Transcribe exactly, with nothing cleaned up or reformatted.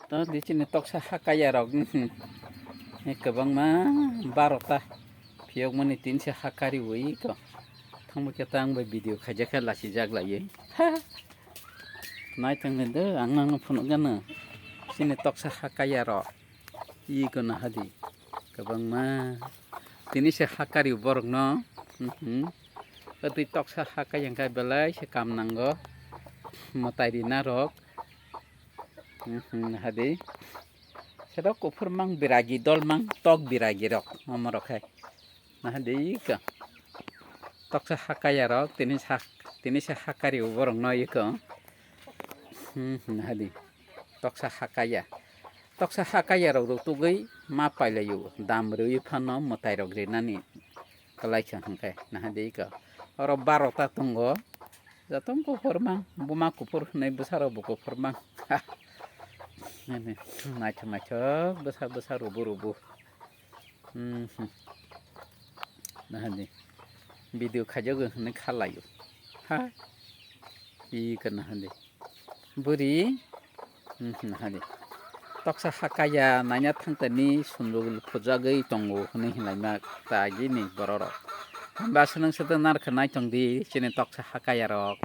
To di chini toksa hakaya rok, kwbangma barota phiyokmani tinsa hakari wi ko. Thangbo khe tang bai video khaijak khe lachijak laiwi. Naithang ni do, ang nang phunuk gano. Chini toksa hakaya rok. Iko nahadi. Kwbangma. Tini se hakari borok no. Mhm. Twi toksa hakaya hwnkhe belai se kam nango. Mwtai rina rok. Mhm, nahadi. Sedok kuphur mang biragi dol mang tok biragi rok. Omo rok hai. Nahadi ka. Toksa hakaya rok tini sa, tini se hakari borok no iko. Hmm, nahadi. Toksa hakaya. Toksa hakaya rok rok tugui ma pailayo. Dam rwi phano mwtai rok rinani. Kwlai kha hwnkhe nahadi iko. Oro barota tongo. Jotong kuphur mang. Buma kuphur hwnwi bwsa rok bo kuphur mang. Naithok naithok bwsa bwsa rubu rubu. Mhm. Nahadi. Video khaijago hwnwi khalaio. Ha. Iko nahadi. Bwrwi. Mhm, nahadi. Toksa hakaya naina thangtani sundul phujagwi tongo hwnwi hinlaima tagini bororok. Hwnba swnang swnang narwkha naitongdi chini toksa hakaya rok.